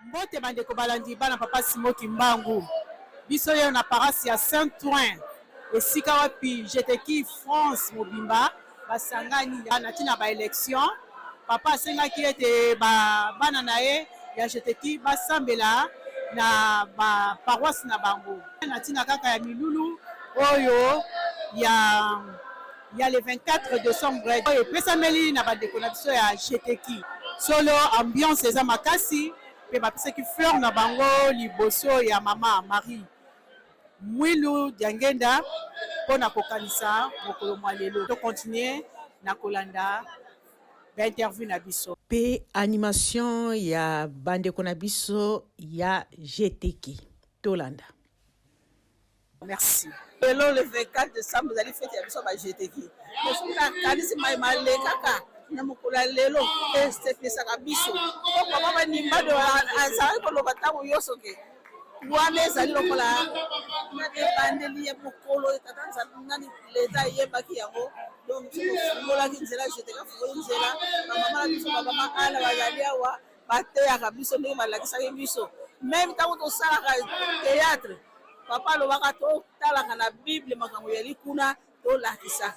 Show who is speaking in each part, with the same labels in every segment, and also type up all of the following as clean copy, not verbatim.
Speaker 1: Mbote bandeko balandi bana papa Simon Kimbangu, biso oyo na paroisse ya Saint Ouen, esika wapi Jeteki France mobimba basangani na ntina ba election. Papa asengaki ete ba bana na ye ya Jeteki basambela na ba paroisse na bango na ntina kaka ya milulu oyo ya ya le 24 décembre oyo epesameli na bandeko na biso ya Jeteki. Solo ambiance eza makasi mpe bapesaki fleur na bango liboso ya mama Marie Mwilu Diangenda mpo na kokanisa mokolo mwa lelo. To continuer na kolanda ba interview na biso.
Speaker 2: Mpe animation ya bandeko na biso ya Jeteki. Tolanda.
Speaker 1: Merci.
Speaker 3: Lelo le 24 décembre ezali fete ya biso ba Jeteki. Mais soki nakanisi mai malekaka na mokolo ya lelo esepesaka biso. Po papa Banimbado azalaki koloba ntango nyonso ke wana ezali lokola na ebandeli ya mokolo tata Nzambe nani leta ayebaki yango, donc biso tofungolaki nzela, Jeteki afungoli nzela, bamama na biso bamama Ana bazali awa bateyaka biso ndenge balakisaki biso. Meme ntango tosalaka théâtre, papa alobaka totalaka na Bible makambo yali kuna, tolakisaka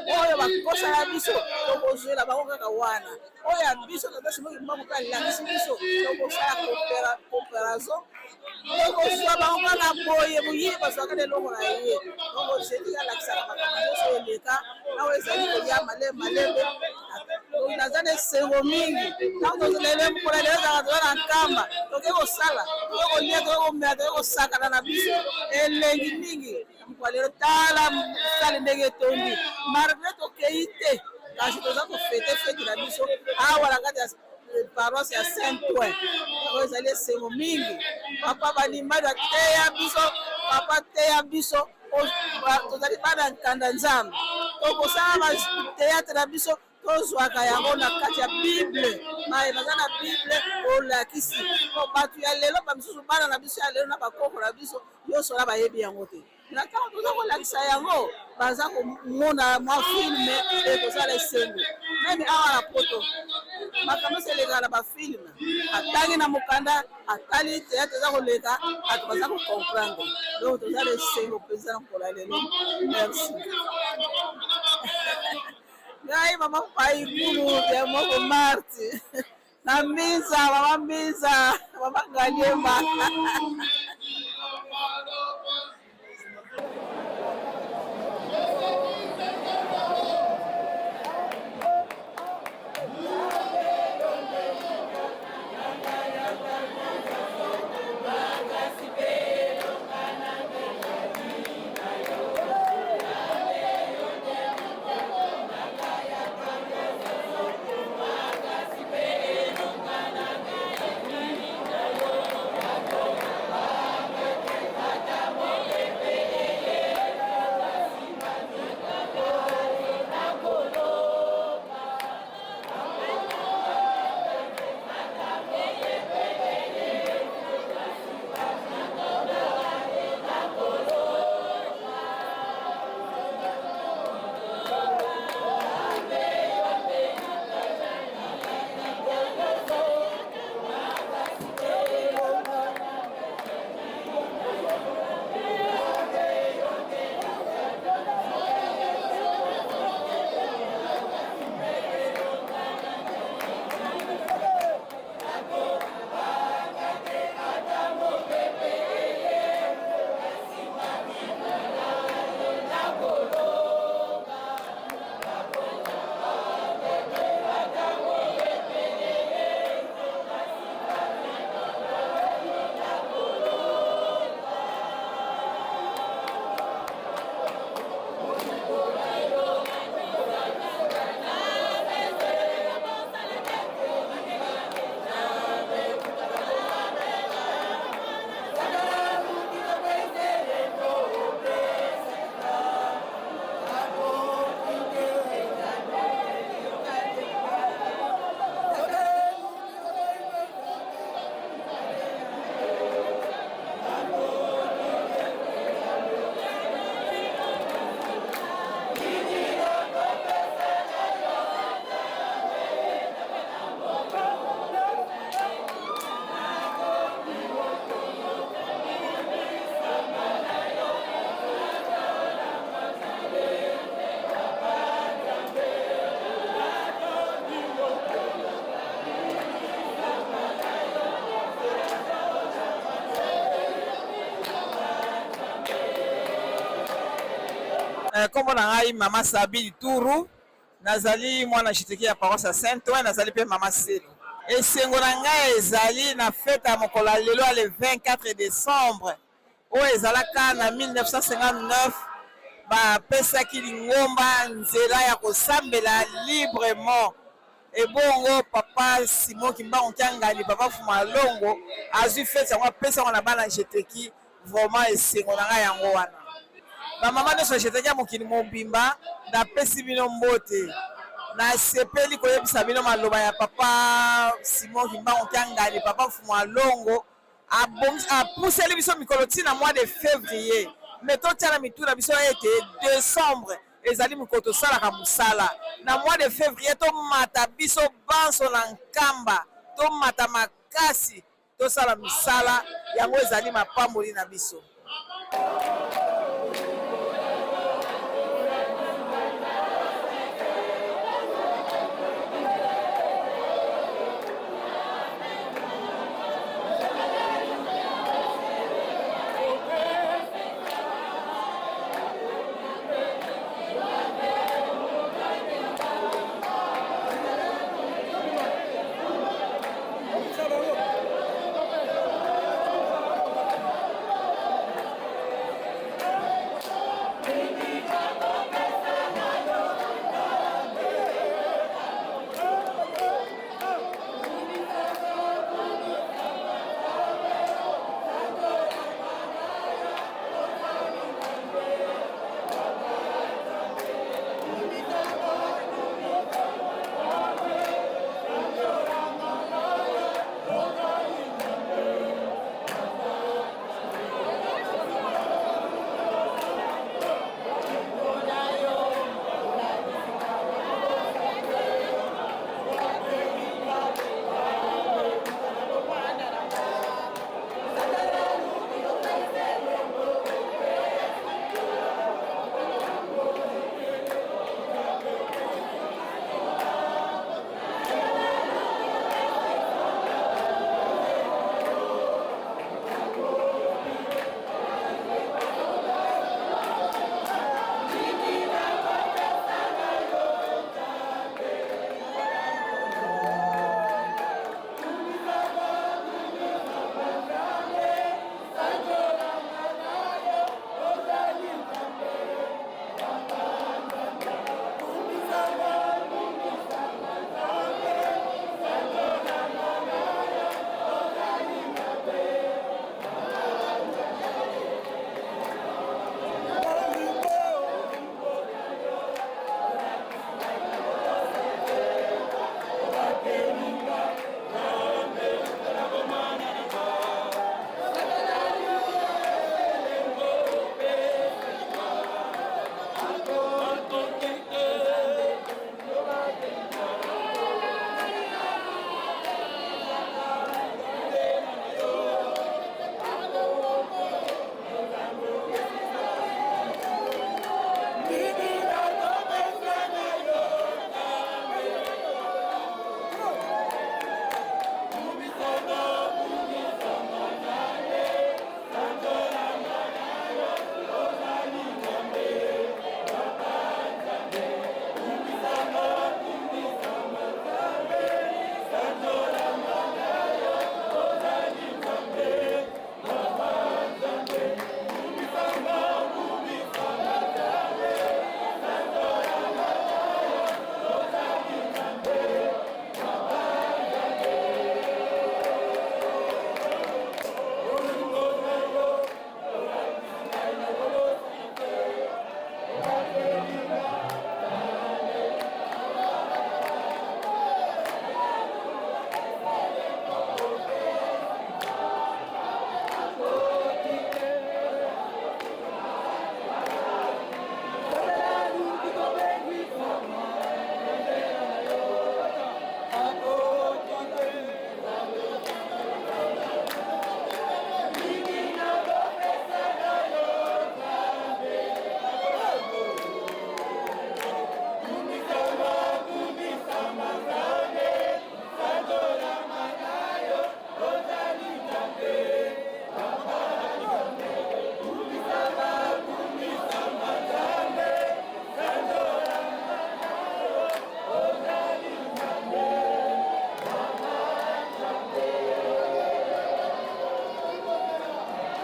Speaker 3: oyo bakosala biso, tokozwela bango kaka wana. Oyo ya biso tata Simon Kimbangu mpe alakisi biso, tokosala comparaison, tokozwa bango kaka boye, moyibi bazwaka na eloko na ye. Donc Jésus alakisaka makambo nyonso eleka na oyo ezali koya malembe malembe. Naza na esengo mingi ntango lelo mokolo lelo ezalaka toza na Nkamba, toke kosala, toke kolia, toke komela, toke kosakana na biso elengi mingi. Mokolo lelo tala sale ndenge etondi, malgré tokei te, kasi toza kofete fete na biso awa na kati ya paroisse ya Saint Ouen. Oyo ezali esengo mingi. Papa Banimbado ateya biso, papa ateya biso, tozali bana nkanda Nzambe, tokosala ba théâtre na biso, tozwaka yango na kati ya Bible. Baye baza na Bible olakisi po bato ya lelo, ba misusu bana na biso ya lelo na bakoko na biso nyonso wana bayebi yango te. Na ntango toza kolakisa yango, baza komona mwa film ekozala esengo. Meme awa na poto makambo nyonso elekaka na ba film, atangi na mokanda, atali théâtre eza koleka, bato baza ko comprendre. Donc toza na esengo mpenza na mokolo ya lelo. Merci. Ngai mama Paikulu ya moko Marti na Mbinza, mama Mbinza, mama Ngaliema.
Speaker 4: Nkombo na ngai Mama Sabine Turu, nazali mwana jiteki ya paroisse ya Saint Ouen, nazali mpe mama Selo. Esengo na ngai ezali na fete ya mokolo ya lelo ya le 24 décembre oyo ezalaka na 1959, bapesaki lingomba nzela ya kosambela librement. Ebongo papa Simon Kimbangu Kiangani, papa Fuma Longo, azwi fete yango, apesa yango na bana jeteki. Vraiment esengo na ngai yango wana. Bamama nyonso jeteki ya mokili mobimba, napesi bino mbote. Nasepeli koyebisa bino maloba ya papa Simon Kimbangu Kiangani, papa Fuma Longo. Apuseli biso mikolo ntina mois de février, mais totia na mitu na biso ete décembre ezali mikolo tosalaka mosala. Na mois de février tomata biso banso na Nkamba, tomata makasi, tosala misala yango, ezali mapamboli na biso.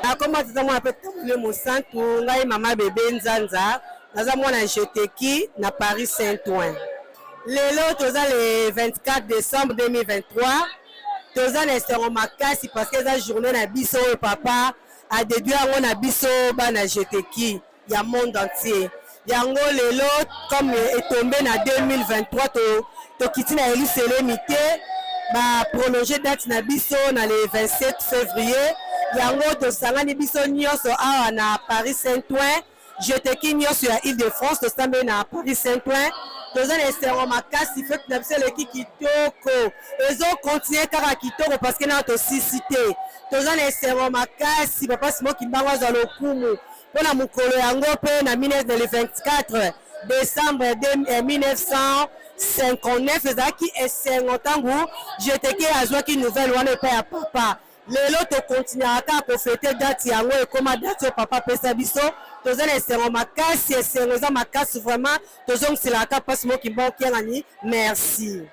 Speaker 5: Nakoma tata mwana mpe tamole mosantu, ngai mama bebe Nzanza, naza mwana Jeteki na Paris Saint-Ouen. Lelo toza le 24 décembre 2023, toza na esengo makasi parce que eza journée na biso oyo papa adéduit yango na biso bana Jeteki ya monde entier. Yango lelo comme etombe na 2023, tokiti na Yelusalemi te, baprolonge date na biso na le 27 février. Yango tosangani biso nyonso awa na Paris Saint-Ouen, Jeteki nyonso ya Ile de France, tosambeli na Paris Saint-Ouen. Toza na esengo makasi, fete na biso eleki kitoko, ezokontinue kaka kitoko parce que nano tosisi te. Toza na esengo makasi. Papa Simo Kimbangu azwa lokumu mpona mokolo yango mpe na le 24 décembre 1959 ezalaki esengo ntango Jeteke azwaki nouvelle wana epai ya papa. Lelo tokontinuaka kaka kofete date yango, ekóma date oyo papa apesa biso. Toza na esengo makasi, esengo eza makasi vraiment. Tozongiselaka mpasi Mokimba okiangani merci.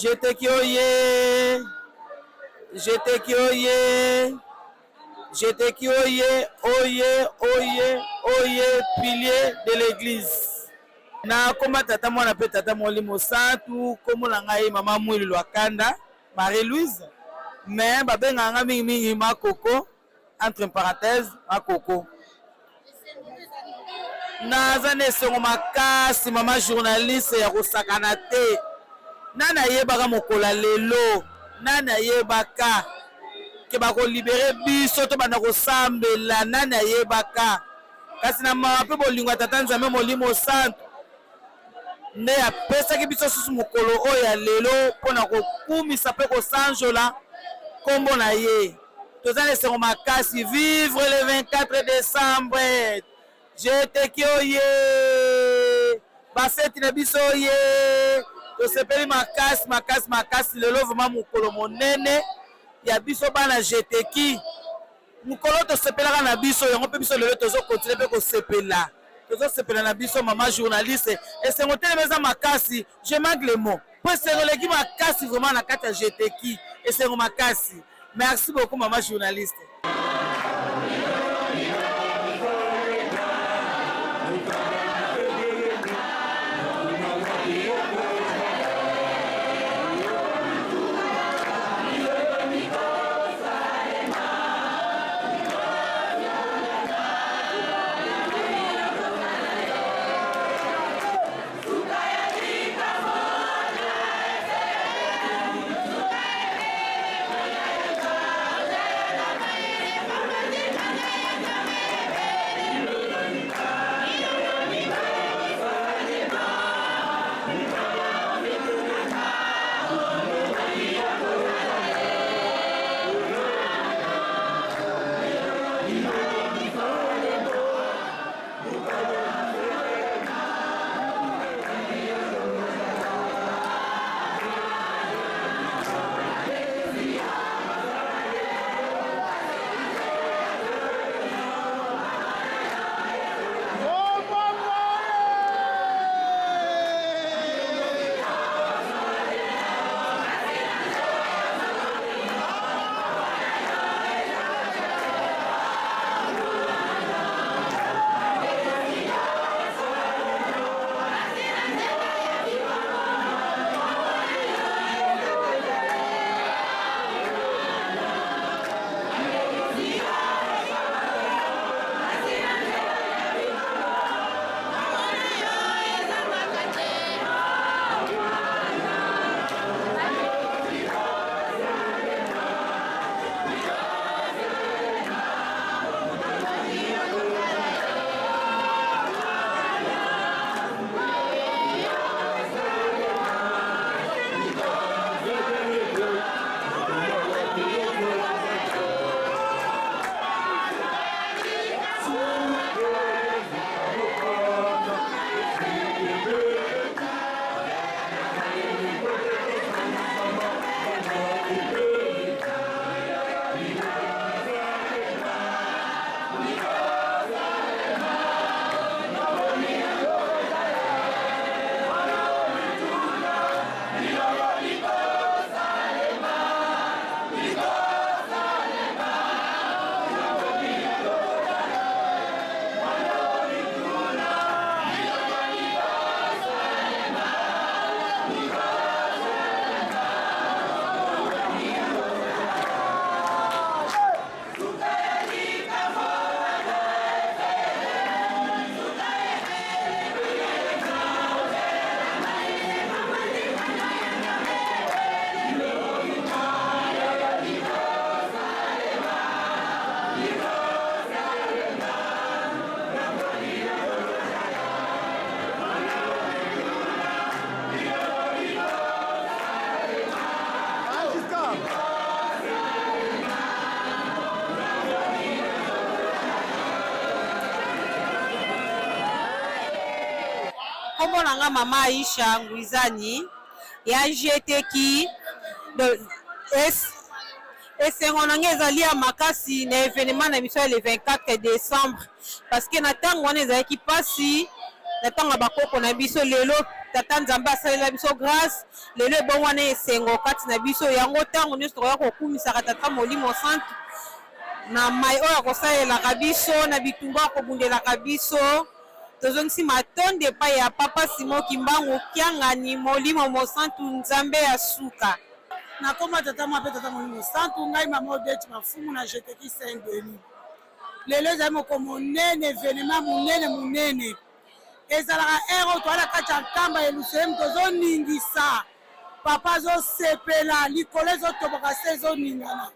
Speaker 4: Jeteki oye! Jeteki oye! Jeteki oye! Oye! Oye! Oye! Pilier de l'église. Na komba tata mwana pe tata molimo santu, kombo na ngai mama Mwilu Lwakanda Marie Louise, mais babengaka ngai mingi mingi ma Coco, entre parenthèse ma Coco. Naza na esengo makasi mama journaliste ya kosakana te. Nani ayebaka mokolo ya lelo? Nani ayebaka ke bakolibere biso tobanda kosambela? Nani ayebaka? Kasi na mawa mpe bolingo ya Tata Nzambe Molimo Santu nde apesaki biso susu mokolo oyo ya lelo mpo na kokumisa mpe kosanjola nkombo na ye. Toza na esengo makasi. Vivre le 24 décembre. Jeteki oye! Bafeti na biso oye! Tosepeli makasi makasi makasi lelo vraiment mokolo monene ya biso bana Jeteki. Mokolo tosepelaka na biso yango mpe biso lelo tozo continuer mpe kosepela. Tozosepela na biso mama journaliste. Esengo telema eza makasi. Je manque les mots. Po esengo eleki makasi vraiment na kati ya Jeteki. Esengo makasi. Merci beaucoup mama journaliste.
Speaker 5: Kombo na nga mama Aisha Nguizani ya GTK. Esengo na nga ezali ya makasi na evenement na biso ya le 24 décembre, parce que na ntango wana ezalaki mpasi na ntango ya bakoko na biso. Lelo
Speaker 6: Tata Nzambe asalela biso grâce, lelo ebongwana esengo kati na biso. Yango ntango nyonso tokoya kokumisaka Tata Molimo Santu na mai oyo akosalelaka biso, na bitumba akobundelaka biso. Tozongisi matondi epai ya Papa Simon Kimbangu Kiangani, Molimo Mosantu, Nzambe ya suka.
Speaker 1: Nakoma tata mwa mpe tata Molimo Santu, ngai mama Odette Mafumu na Jeteki Saint Denis. Lelo ezali moko monene, evenema monene monene. Ezalaka heure oyo toza na kati ya nkamba ya Yelusalemi, tozoningisa papa azosepela, likolo ezotoboka, se ezoningana.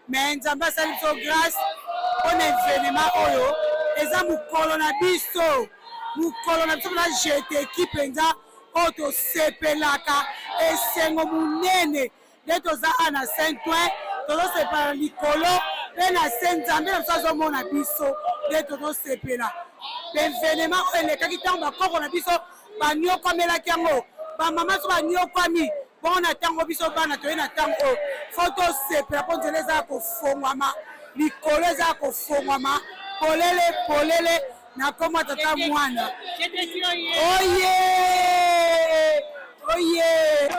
Speaker 1: Mais Nzambe asali biso grâce mpona evenema oyo eza mokolo na biso, mokolo na biso mpona jeteki mpenza oyo tosepelaka esengo monene nde toza awa na Saint Ouen, tozosepela na likolo mpe na se. Nzambe na biso azomona biso nde tozosepela. Evenema oyo elekaki ntango bakoko na biso banyokamelaki yango, bamama so banyokwami bongo na ntango biso bana toye na ntango oyo fo tosepela, mpo nzela eza ya kofongwama, likolo eza ya kofongwama polele polele. Nakoma tata mwana oye oye.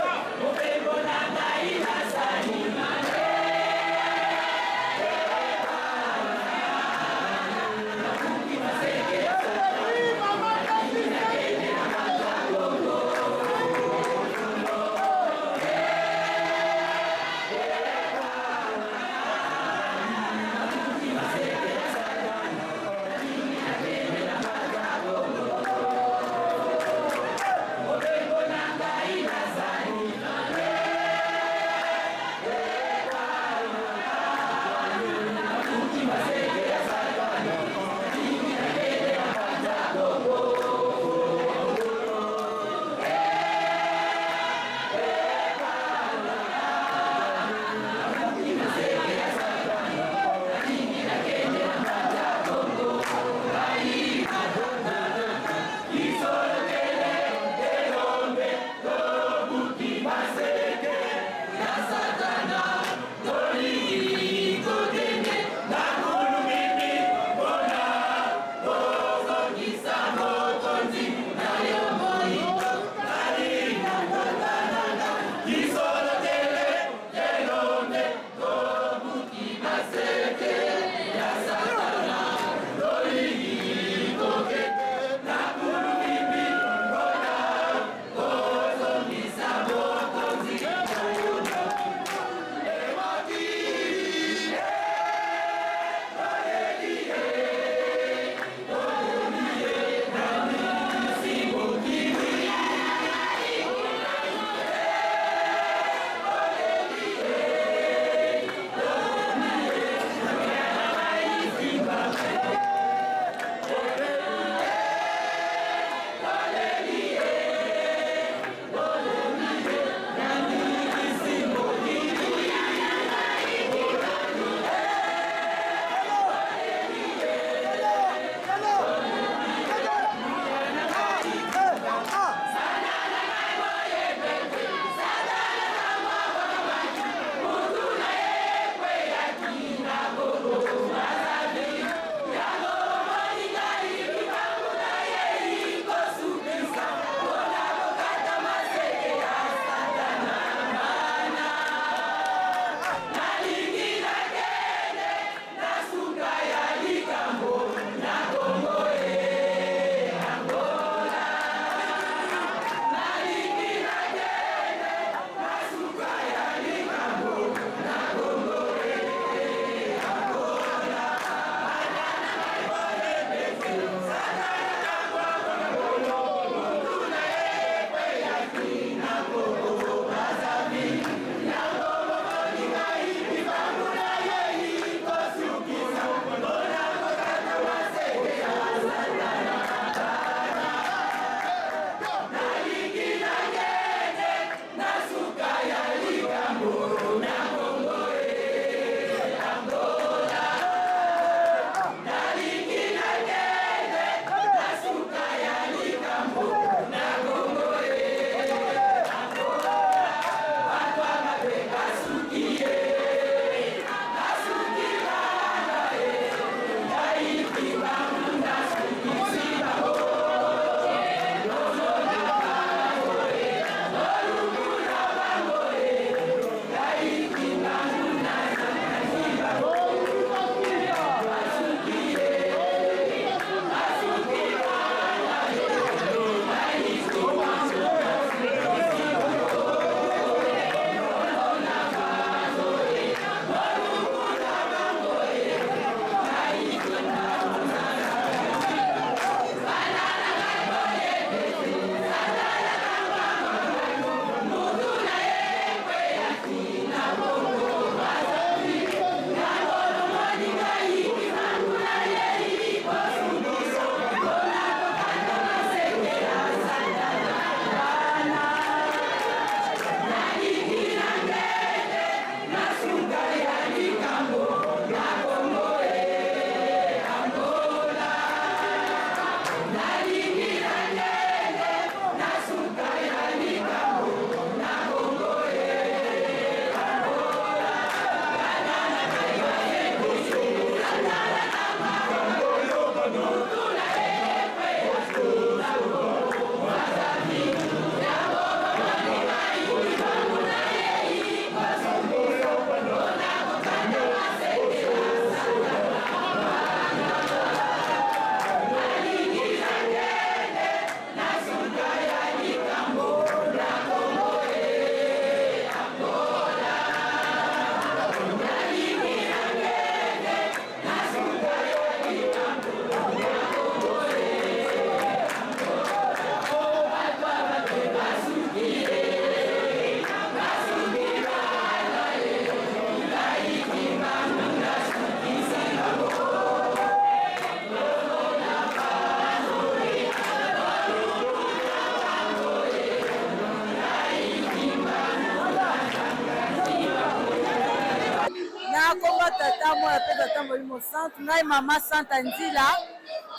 Speaker 7: Mwana mpe Tata Molimo Santu. Ngai mama Santa Nzila,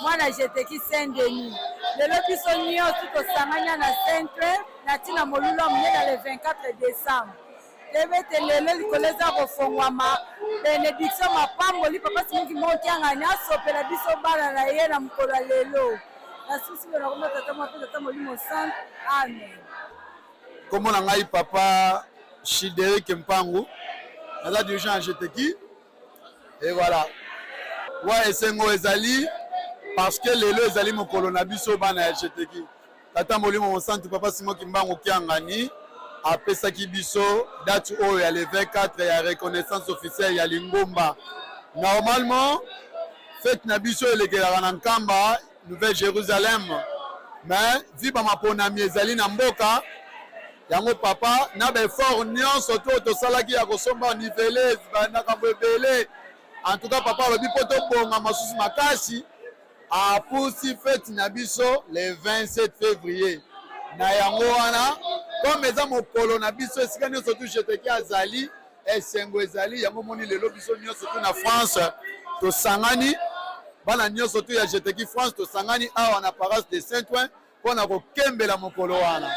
Speaker 7: mwana Jeteki Saint Denis. Lelo biso nyonso tosangani na Saint Ouen na ntina molulu ya monene le 24 décembre. Toyebi ete lelo likolo eza kofongwama, benediction mapamboli papa Simon Kimbangu Kiangani asopela biso bana na ye na mokolo ya lelo. Nasusi boye na kombo Tata Mwana mpe Tata Molimo Santu. Amen.
Speaker 8: Kombo na ngai papa Childeric Mpangu, naza dirigeant ya GTQ et voilà. Wa esengo ezali parce que lelo ezali mokolo na biso bana ya GTQ. Tata Molimo Mosantu Papa Simon Kimbangu Kiangani apesaki biso date oyo ya le 24 ya reconnaissance officielle ya lingomba. Normalement fete na biso elekelaka na Nkamba Nouvelle Jérusalem, mais vi ba maponami ezali na mboka yango papa na ba effort nyonso to tosalaki ya kosomba niveleuse ba makambo ebele. En tout cas papa alobi mpo tobonga masusu makasi apusi fete na biso le 27 février. Na yango wana comme eza mokolo na biso esika nyonso tu jeteki azali esengo ezali yango moni lelo biso nyonso tu na France tosangani bana nyonso tu ya jeteki France tosangani awa na paroisse de Saint-Ouen mpo na kokembela mokolo wana.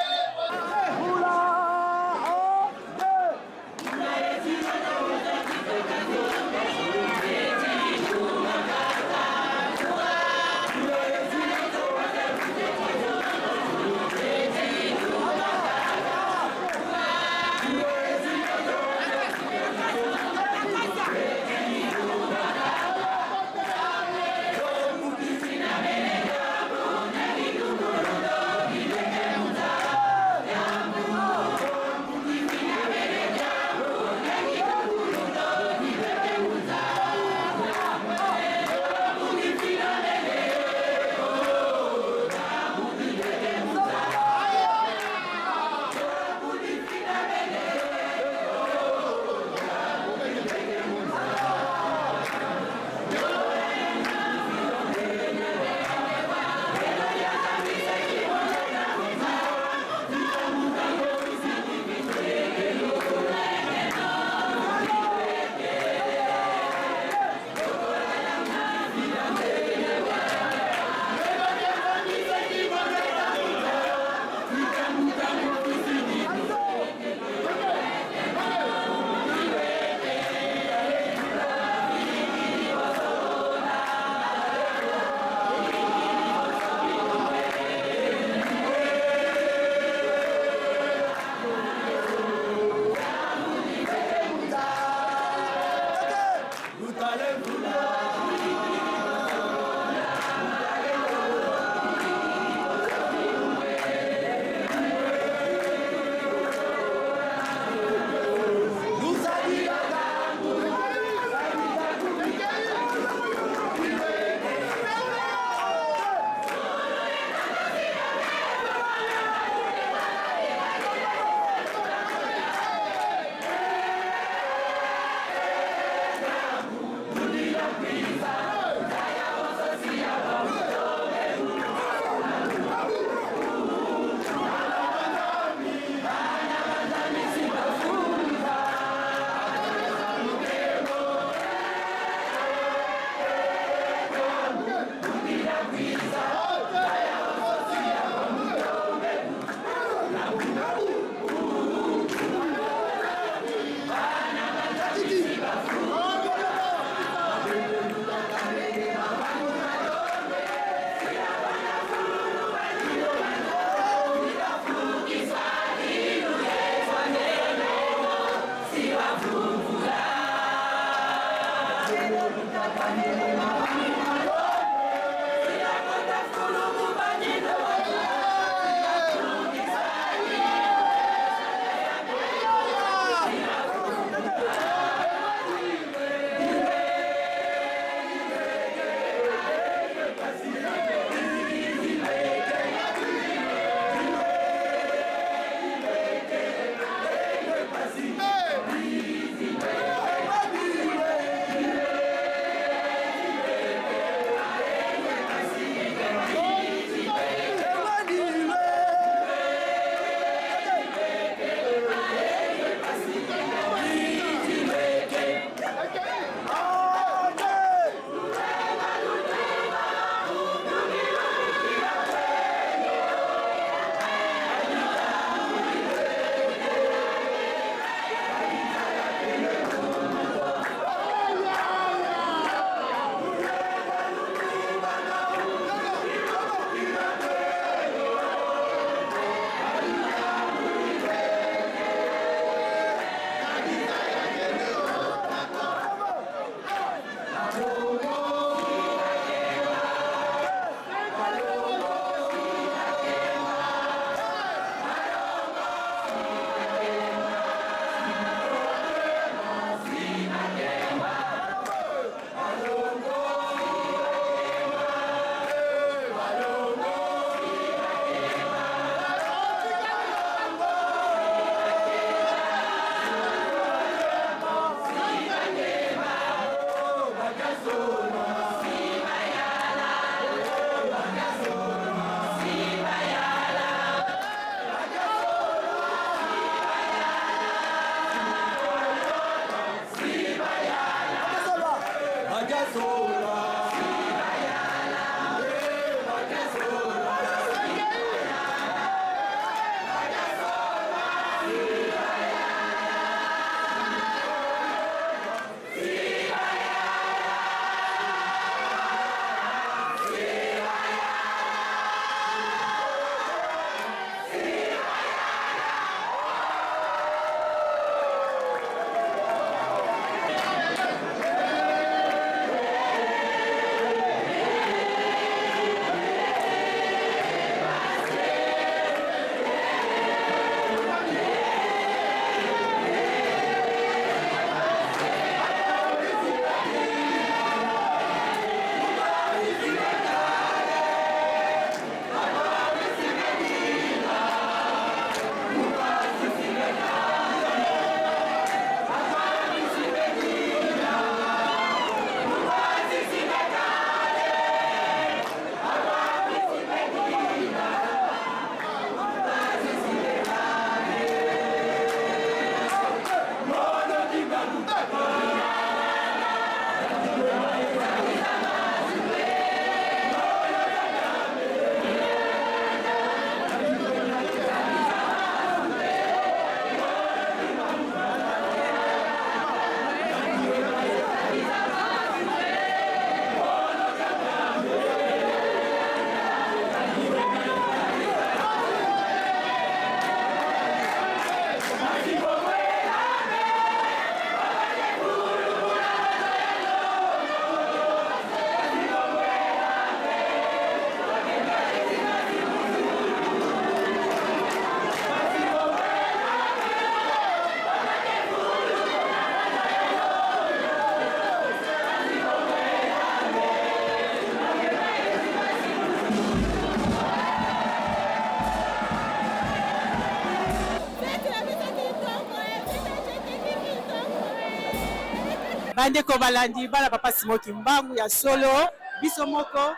Speaker 1: Bandeko balandi bana papa Simon Kimbangu, ya solo biso moko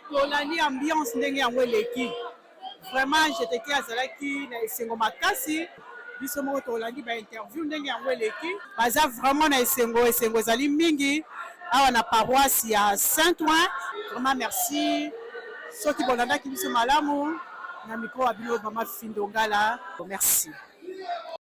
Speaker 1: tolandi ambiance ndenge yango eleki. Vraiment, Jeteki azalaki na esengo makasi. Biso moko tolandi bainterview ndenge yango eleki, baza vraiment na esengo. Esengo ezali mingi awa na paroisse ya Saint Ouen. Vraiment merci soki bolandaki biso malamu. Na micro ya bino, mama Findongala. Merci.